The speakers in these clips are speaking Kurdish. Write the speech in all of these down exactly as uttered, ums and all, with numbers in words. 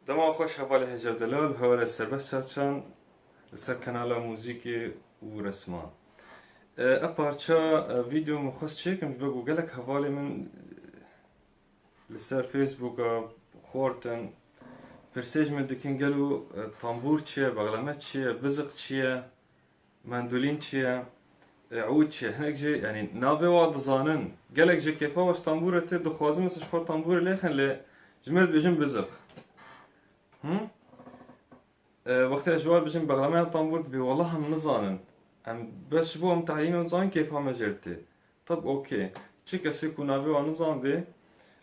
Dema xweş hevalê Hecê Delal, hevalê Serbest Çaçan li ser kanala Muzîkê û Resman. E, ev parça, e, vîdeo min xwest çêkim, ji ber ku gelek hevalê min, e, li ser Facebooka xortin, pirsê ji min dikin, gelo, e, tambûr çi ye, bexleme çi ye, biziq çi ye? Mandolîn çi ye? E, ûd çi ye? Hinek jî, yanî navê wa dizanin. Gelek ji kêfa we ji tembûrê tê, dixwazin mesela ji xwe tembûrê lêxin, lê ji me dibêjin biziq. Hı? E, wextê ez ji we dibêjim bexleme ya tembûr dibê, wela em nizanin. Em bes ji bo em talîmê dizanin kêfa me jê re tê. Tab okey. Çi kesê ku navê wan nizanibê,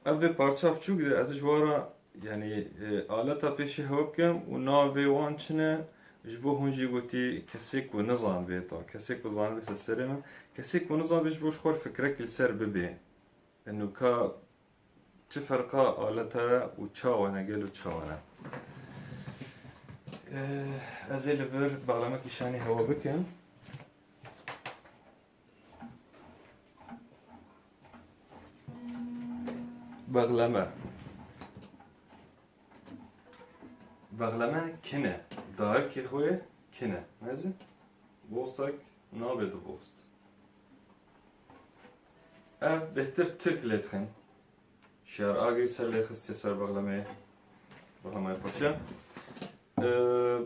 ev vê parça biçûk de ez ji we re, yanî, e, aleta pêşî hewe bikim û navê wan çi ne, ji bo hûn jî gotî kesê ku nizanibê, ta kesê ku zanibê ser serê min, kesê ku nizanibê ji bo ji xwe re fikrekî li ser bibê. Eno ka çi ferqa aleta ye û çawa ne, gelo çawa ne. E, ez ê li vir bexlemekî şanî hewe bikim. Bexleme. Bexleme kin e. Dayikê xwe kin e. Mezin. Bostek nabê dibost. Ev bêhtir Tirk lê dixin. Şiar Agirî ser lê xistiye ser bexlemeyê. Bexlemeyê xweş e. Ee,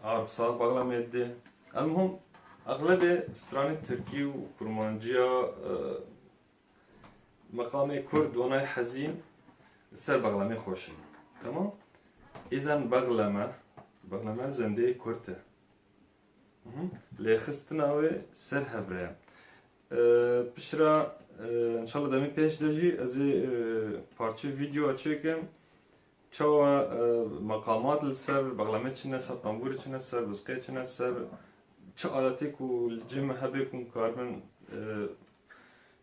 Arif Sağ bexlemê didê. Elmuhim, exlebê stranê tirkî û kurmanciya, e, meqamê kurd, wanayê hezîn, ser bexlemê xweş in. Tamam? Îzen bexleme, bexleme zendeyê kurt e. Mhm. Lêxistina wê ser hev re ye. E, piştre, e, înşallah demê pêş de jî ez ê, e, parçe vîdeo çêkim. Çawa, e, meqamat li ser bexlemê çine ser, tambûrê çine ser, bizqê çine ser, çi aletê ku li cem me hebe ku karibin, e,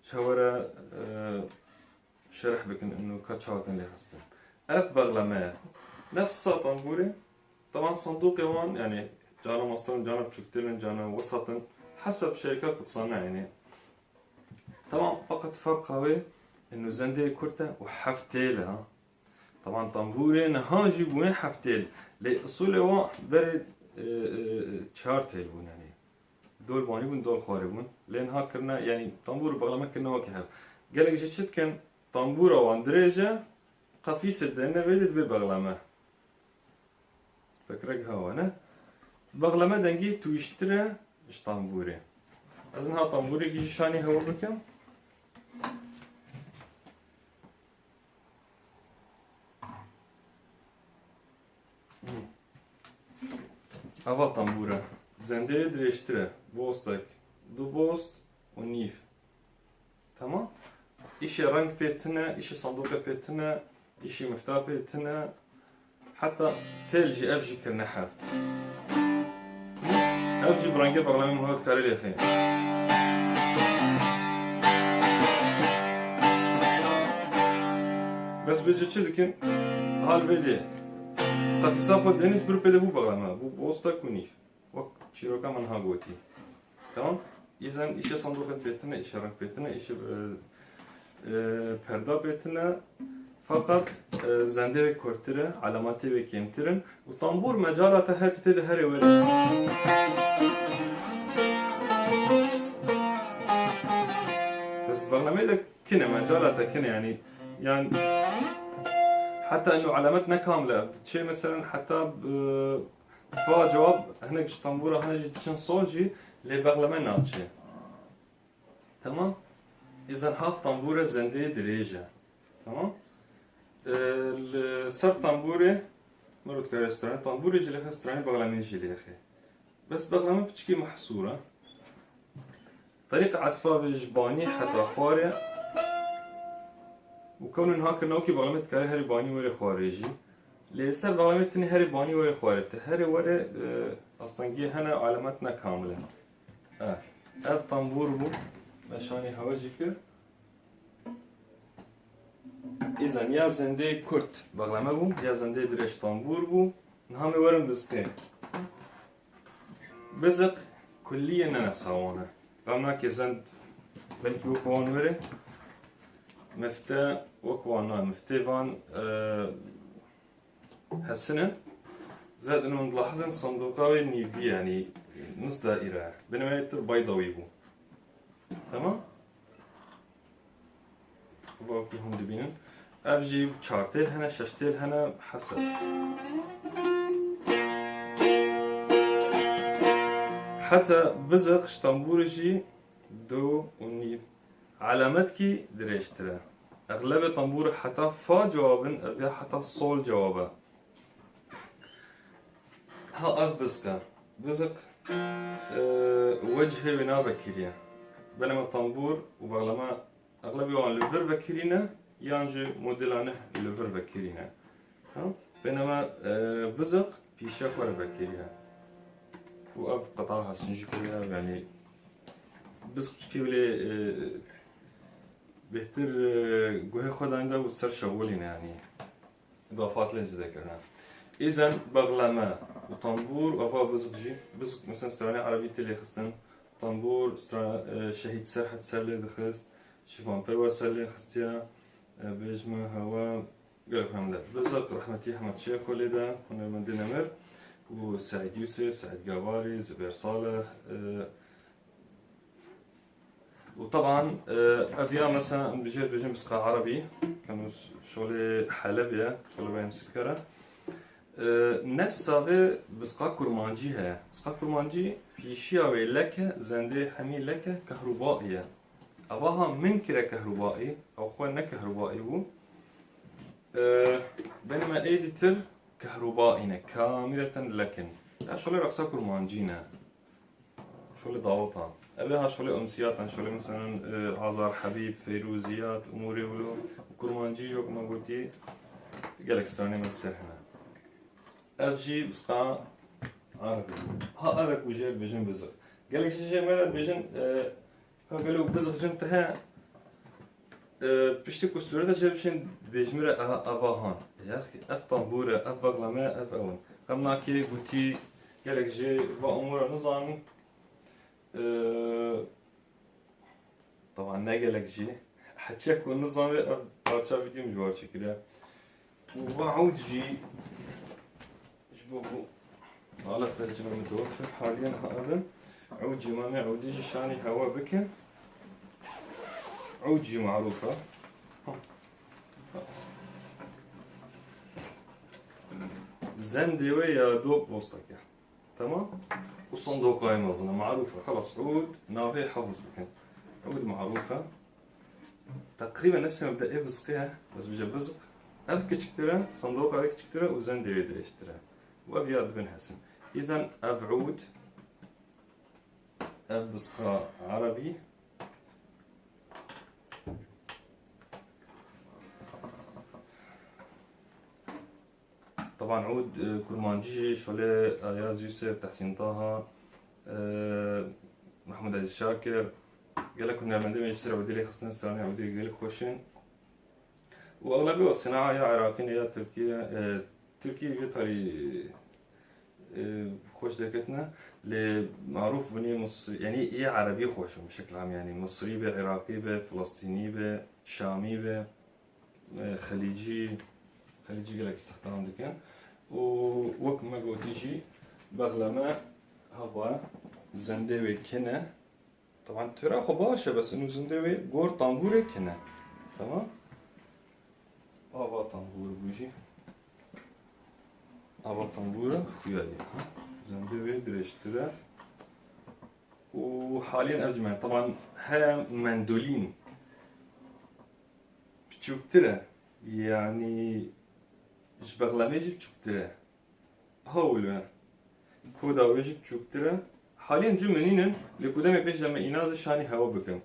ji hewe re, e, şerh bikin, ino ka çawa tên lêxistin. Ev bexleme ye. Nefsa tambûrê, taban sanduqê wan, yani cana mastan, cana biçûktir in, cana wesat in, hesab şerika kutsana yani. Tamam, fakat ferqa wê, ino zendeyê kurt e û heft têl e, ha. Taban tambûrê niha jî bûne heft têl. Lê usulê wan berê, e, e, çar têl bûn yani. Dol banî bûn, dol xwarê bûn. Lê niha kirine, yani tambûr û bexleme kirine wekî hev. Gelek jî çi dikin? Tambûra wan dirêj e, qefîsê dene vê de dibe bexleme. Fikrek hewa ne. Bexleme dengê tûjtir e ji tambûrê. Ez niha tambûrekî jî şanî hewa bikim. Eva tambûr e. Zendeyê dirêjtir e. Bostek, du bost û nîv. Tamam. Îşê reng pê tune, îşê sandoqê pê tune, îşê mifta pê tune. Heta têl jî ev jî kirine heft. Ev jî bi rengê bexlemê min hat karê lêxê. Bes bêje çi dikin? Hal vê dê. Qefîsa xwe dênî ji vir pê de bû bexleme. Bû bosta ku nîv. Wek çîroka min ha gotî. Tamam? Îzen îşe sandoqê pê tune, îşe reng pê tune, îşe, e, e, perda pê tune. Fakat, e, zendê wê kurtir e, alamatê wê kêmtir in. Û tambûr mecala te hete tê de herê were. Bes bernameyê de kine, mecala te kine yani. Yan heta eno alamet ne kamil e. Çê meselen heta, e, Fa cewab, hinek ji tambûra, hinek jî diçin sol jî, lê bexleme naçe. Tamam? Îzen hav tambûre zendê dirêj e. Tamam? E, li ser tambûrê, mirov dikare stranê tambûrê jî lêxe, stranê bexlemê jî lêxe. Bes bexleme piçikî mehsûr e. Terîqa esbabê ji banî heta xwarê û kewno niha kirina wekî bexlemê dikare herî banî were xwarê jî. Lê li ser bexlemê tenê herî banî were xwarê. Te herê were, e, astengiyê hene, alamet ne kamil e. E, ev tambûr bû. Me şanî hewe jî kir. Îzen ya zendê kurt bexleme bû, ya zendê dirêj tambûr bû. Niha me werin bizqê. Biziq kulliyê ne nefsa wan e. Xem nake zend belkî wek wan were. Mifte wek wan nayê. Miftê van, e, hesine. Zaten hûn dilahizin sandoqa wê nîvî, yanî nis daîre. Binême tu baydawî bû. Tamam? Wekî hûn dibînin. Ev jî çar têl hene, şeş têl hene, hesab. Heta biziq ji tembûrê jî do û nîv. Elemetkî dirêjtir e. Exlebê tembûr heta fa cewab in, ev ya heta sol cewab e. Ha ev biziq e. Biziq, e, wecihê wê navekiriye. Benema tembûr û bexleme exlebê wan li vir vekirî ne, yan jî modela neh li vir vekirî ne. Ha? Benema, e, biziq pîşe xwe re vekiriye. Û ev qeta hesin jî pê, yanî biziq çikê wê, e, bêhtir, e, guhê xwe dayîn de û ser şewilîne, yanî. Îdafatê lê zêde kirine. Îzen bexleme û tembûr, eva biziq jî. Biziq, mesela, stranê erebî tê lêxistin. Tembûr, stra-, e, Şehîd Serhed ser lê dixist. Şivan Perwer ser lê xistiye. E, bêjme hewa gelek hemde. Biziq, rehmetî Hemed Şêxo lê de, hunermendê nemir. Û Seîd Yûsif, Seîd Gavarî, Zubêr Salih, e, û teban, e, ev ya mesela em bijêr bijin bisqa erebî, keno şolê Helebê ye, şolê Bayem Sikere. E, nefsa vê bisqa kurmancî heye. Bisqa kurmancî pîşiya wê leke, zendê hemî leke kehrubaî ye. Eva ha min kire kehrubaî, ew xwe ne kehrubaî bû. E, benî me êdî tir kehrubaî ne, kamîleten lekin. Ya şolê reqsa kurmancî ne. Şolê daweta. Ev ê ha şolê umsiyatan, şolê meselen, e, Azar Habîb, Feyrûziyat, Umûrê Wilo, Kurmancî jî wek me gotî, gelek stranê me ser hene. Ev jî bisqa erebî. Ha ev e ku jê dibêjin biziq. Gelek jî jê me re dibêjin, e, ka gelo biziq jin te he? E, piştî ku sûreta jê bişên dibêjmire e-, evahan. Yaxî ev tambûr e, ev bexleme, ev ew in. Xem nakê gotî gelek jê va umûra nizanin. E, taban ne gelek jî. Heçiya ku nizanê ev parça vîdyo min ji war çêkiriye. Û va ewd jî ji bo ku alet tercüme mutewefir haliyen ha ev in. Ewd jî, mamê ewdî jî şanî hewa bikin. Ewd jî marûf e. Zendê wê ya do bosteke. Tamam? Û sandoqayê mezin e, marûf e. Xelas, ewd navê hefiz bikin. Ewd marûf e. Teqrîben nefsê mebdeê biziqê ye, bes bije biziq. Ev kiçiktir e, sandoqa wê kiçiktir e û zendê wê dirêjtir e. Û ev ya dibin hesin. Îzen ev ûd, ev biziqa erebî. Teban ûd, e, kurmancî jî, şolê Ayaz Yusuf, Tehsîn Taha, e, Mehmûd Ezîz Şakir, gelek hunermendê me ji ser ewdî lê xistin, stranê ewdî gelek xweş in. Û exlebê o sina'a ya Iraqî ne ya Tirkî, e, Tirkî vê tarî, e, xweş derketine, lê marûf binê Mis-, yanî ê erebî xweş in, bi şekil am, yanî Misrî be, Iraqî be, Filistînî be, Şamî be. E, Xelîcî, Xelîcî gelek îstixdam dikin. Û wek me gotî jî, bexleme hava zendê wê kin e. Teban tira xwe baş e, bes inu zendê wê gor tambûrê kin e. Tamam? Ava tambûr bû jî. Ava tambûra xuya ye. Zendê wê dirêjtir e. Û haliyen ev jî me. Teban heye mendolîn. Biçûktir e. Yanî ji bexlemê jî biçûktir e. Hewil e. Koda wê jî biçûktir e. Haliyen cû min nînin, lê ku demê pêş de me îna zî şanî hewa bikim.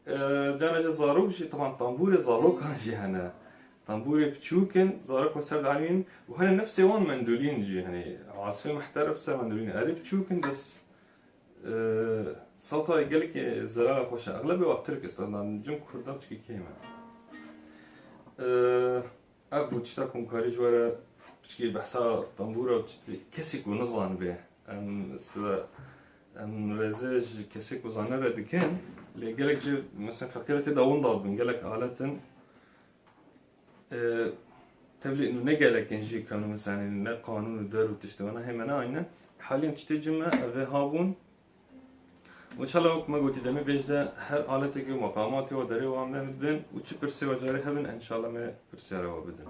E, carna jî zarok jî, teban tambûrê zarokan jî hene. Tambûrê biçûk in, zarok xwe ser dielîmin û hene nefsê wan mendolîn jî, henî asifê mehter ev ser mendolîn. Erê biçûk in, bes E, sewta gelekî zelal e, xweş e. Exlebê wa Tirk îstixdam dikin, cem Kurda piçkî kêm e. E, ev bû tişta ku em karî ji we re piçkî behsa tembûra, piçkî kesî ku nizanibe. Em sila, em rêzê ji kesê ku zane re dikin. Lê gelek jî, mesela, feqîr e tê de winda dibin. Gelek alet in. E, tevlî nû ne gelekên jî kanûn, misalê ne qanûn û der û tiştê wana hemene ayne. Haliyen tiştê cime ev ê habûn. Û inşallah wek me gotî demê pêş de her aletekê û maqamatê wa derê wa me bidin û çi pirsê wa carê hebin inşallah me pirsyara wa bidin.